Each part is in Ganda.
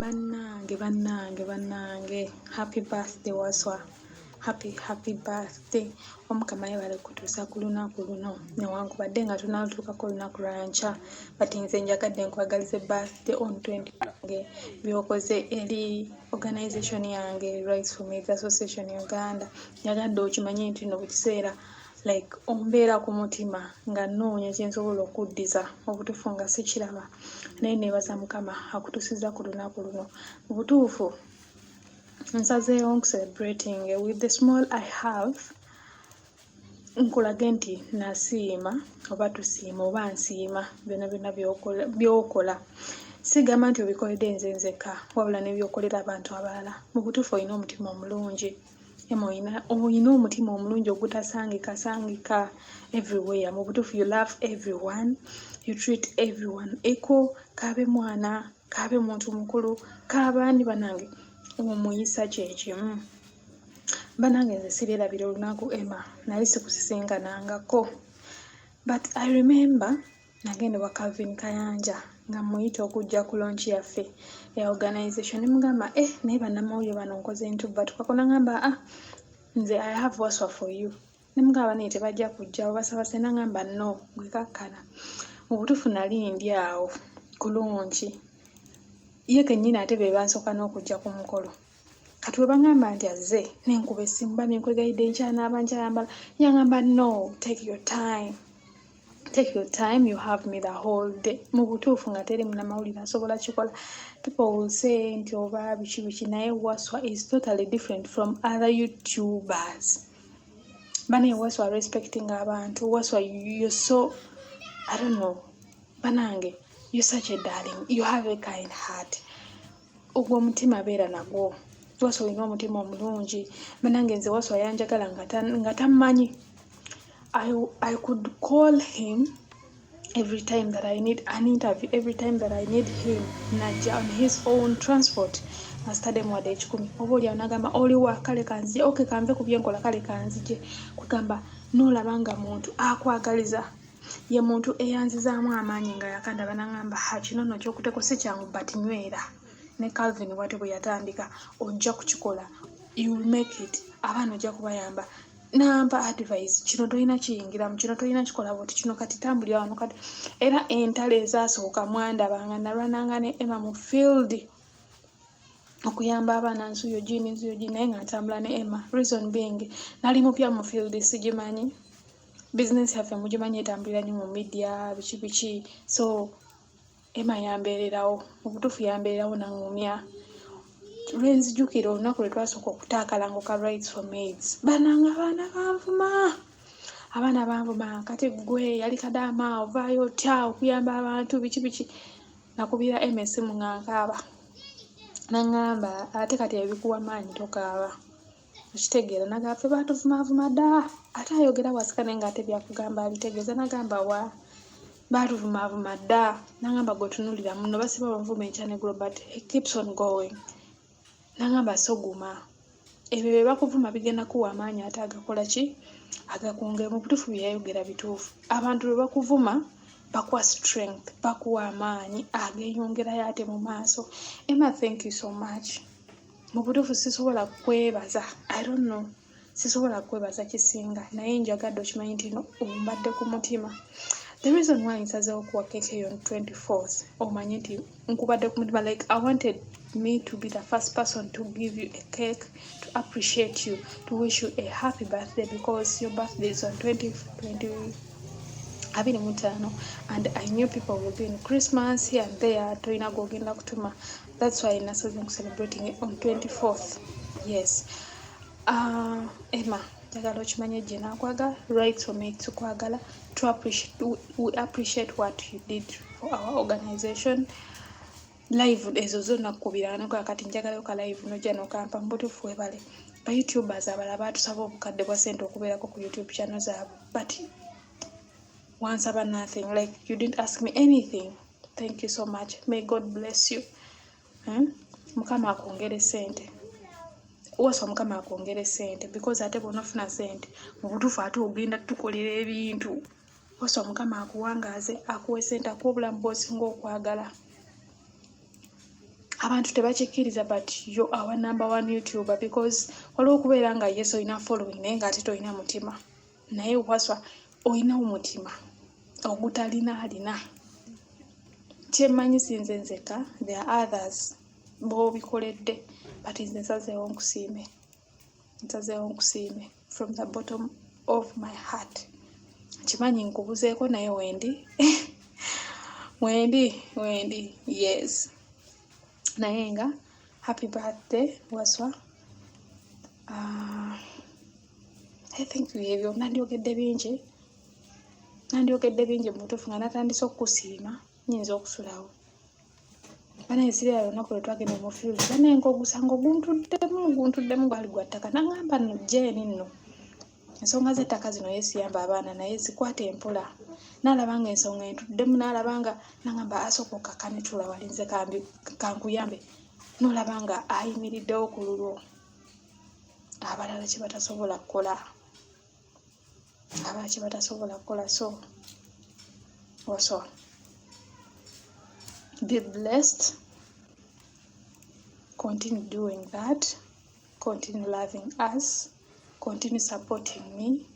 Bannange, bannange, bannange, happy birthday Waswa, happy, happy birthday. Omukama yebale kutuusa ku lunaku luno, newankubadde nga tunatuukako olunaku lwankya, but nze njagadde nkwagalize birthday on 20 yange. Byokoze eri organization yange, Rights for Maids Association Uganda, njagadde okimanye nti no bukiseera like ombeera ku mutima nga nnoonya kye nsobola okuddiza obutuufu nga sikiraba, naye neebaza Mukama akutusiza ku lunaku luno. Mu butuufu nsazeewo nkucelebrating with the small I have, nkulage nti nasiima oba tusiima oba nsiima byonna byonna byokola. Sigamba nti obikoledde nze nzekka, wabula nebyokolera abantu abalala. Mu butuufu olina omutima omulungi Emma, olina omutima omulungi ogutasangika sangika everywhere. Mu butuufu you love everyone, you treat everyone equal, kaabe mwana, kaabe muntu mukulu, kaabaani, banange omuyisa kyekimu. Banange, nze siryerabira olunaku Emma nali sikusisinkanangako, but I remember nagenda wa Calvin Kayanja nga muyita okujja ku launch yaffe ya organization, nemugamba, "Eh, naye bannamawulire bano nkoze ntubba tukako." Nagamba, "Ah, nze I have Waswa for you." Nemugamba, "Naye tebajja kujja, obasaba se." Nagamba, "No, gwe kakkana." Mu butuufu nali ndi awo ku launch, ye kennyini ate be bansooka n'okujja ku mukolo. Kati bwe baŋŋamba nti azze, nenkuba essimu, "Bambi, nkwegayidde, nkyanaaba, nkyayambala." Yaŋŋamba, "No, take your time, take your time, you have me the whole day." Mu butuufu nga teri munnamawulire asobola kikola. People will say nti oba biki biki, naye Waswa is totally different from other YouTubers. Banaye, Waswa respecting abantu. Waswa, you're so, I don't know, banange, you're such a darling, you have a kind heart. Ogwo omutima beera nagwo. Waswa, olina omutima omulungi. Banange, nze Waswa yanjagala nga tammanyi. I could call him every time that I need an interview, every time that I need him, najja on his own transport nga sitaddemu wadde 100. Oba oliawo nagamba, "Oliwa? Kale kanzije." "Okay, kanve ku byenkola, kale kanzije." Kugamba noolaba nga muntu akwagaliza, ye muntu eyanzizaamu amaanyi nga yakandaba nagamba, "Ha, kino nno kyokuteko si kyangu, but nywera." Ne Calvin bwatyo bwe yatandika, "Ojja kukikola, you will make it, abaana ojja kubayamba." Nampa advice, "Kino tolina kiyingiramu, kino tolina kikola bwoti, kino kati tambulira wano." Kati era entalo ezasooka mwandabanga nalwananga ne Emma mu field okuyamba abaana, nsuyo gini, nsuyo gini, naye nga ntambula ne Emma, reason being nali mupya mu field, sigimanyi. Bizinesi yaffe mugimanyi etambulira nnyo mu media, biki biki. So Emma yambeererawo, mu butuufu yambeererawo naŋŋumya. Lwenzijukira olunaku lwe twasooka okuta akalango ka Rights for Maids, bananga abaana banvuma, abaana banvuma, "Kati gwe yali kadaama, ovaayo otya okuyamba abantu?" Biki biki. Nakubira ms nga nkaaba, naŋŋamba, "Ate kati ebikuwa maanyi, tokaaba, okitegeera?" Nagamba, "Ffe baatuvumaavuma dda." Ate ayogera bwasika, naye nga ate byakugamba abitegeeza. Nagamba, "Wa baatuvumaavuma dda." Nagamba, "Gwe tunulira muno, basiba banvuma enkya neggulo, but he keeps on going." Nagamba, "Soguma, ebyo bye bakuvuma bigenda kuwa amaanyi ate agakola ki, agakwongera." Mu butuufu bye yayogera bituufu. Abantu lwe bakuvuma bakuwa strength, bakuwa amaanyi ageyongerayo ate mu maaso. Emma, thank you so much. Mu butuufu sisobola kwebaza, I don't know, sisobola kwebaza kisinga, naye njagadde okimanyi nti no ombadde ku mutima. The reason why nsazeewo okuwa keeki eyo on 24th, omanye nti nkubadde ku mutima. Like, I wanted me to be the first person to give you a cake, to appreciate you, to wish you a happy birthday, because your birthday is on 20, 20 25, and I knew people will be in Christmas here and there, tolina gwogenda kutuma. That's why nasaze celebrating it on 24th. Yes, Emma, njagala okimanye gye nakwagala, Rights for Maids tukwagala. To appreciate, we appreciate what you did for our organization. Live ezo zo nakkubira nakola, kati njagalayo ka live nojja nokampa. Mubutuufu webale. Ba YouTubers abalala batusaba obukadde bwa ssente okubeerako ku YouTube channel zaabwe, but wansaba nothing, like you didn't ask me anything. Thank you so much, may God bless you, Mukama akwongere sente. Waswa, Mukama akwongere sente, because ate bwonofuna sente, mu butuufu ate ogenda tukolera ebintu. Waswa, Mukama akuwangaaze, akuwe sente, akuwa obulamu bw'osinga okwagala. Abantu tebakikkiriza, but you our number one YouTuber, because waliwo okubeera nga yes, olina following, naye ng'ate tolina mutima. Naye Waswa olina omutima ogutalina alina. Kyemmanyi, sinze nzekka, there are others b'obikoledde, but nze nsazeewo nkusiime, nsazeewo nkusiime from the bottom of my heart. Nkimanyi nkubuzeeko, naye wendi, wendi, wendi, yes. Naye nga happy birthday, Waswa. I think ebyo nandyogedde bingi, nandyogedde bingi mu butuufu. Nga natandise okukusiima, nyinza okusulawo. Banaye, sirira lunaku lwe twagenda mu field, banaye, ngaogusango guntuddemu, guntuddemu, gwali gwa ttaka. Naŋŋamba nno, "Jeeni nno, ensonga z'ettaka zino yeesiyamba abaana, naye zikwata empola." Naalaba nga ensonga entuddemu, naalaba nga naŋŋamba, "Asooka okkakkane, tuula wali, nze kambi kankuyambe." Nolaba nga ayimiriddewo ku lulwo, abalala kye batasobola kukola, abalala kye batasobola kukola. So Waswa, be blessed, continue doing that, continue loving us, continue supporting me.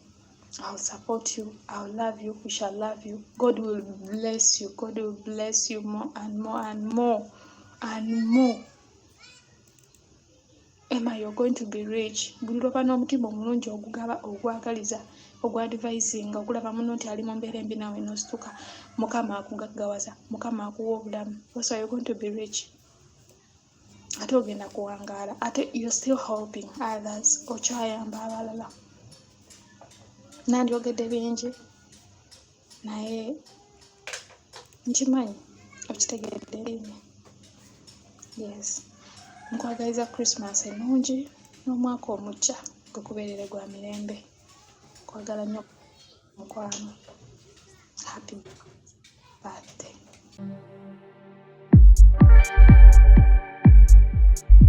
I'll support you, I'll love you, we shall love you. God will bless you, God will bless you more and more and more and more. Emma, you're going to be rich. Buli lwoba n'omutima omulungi ogugaba, ogwagaliza, ogwadvisinga, okulaba muno nti ali mu mbeera embi, naawe n'osituka, Mukama akugaggawaza, Mukama akuwa obulamu. Also, you're going to be rich, ate ogenda kuwangaala, ate you're still helping others, okyayamba abalala. Nandyogedde bingi, naye nkimanyi okitegedde. Yes, nkwagaliza Christmas ennungi n'omwaka omujja gukubeerere gwa mirembe. Nkwagala nnyo, mukwano. Happy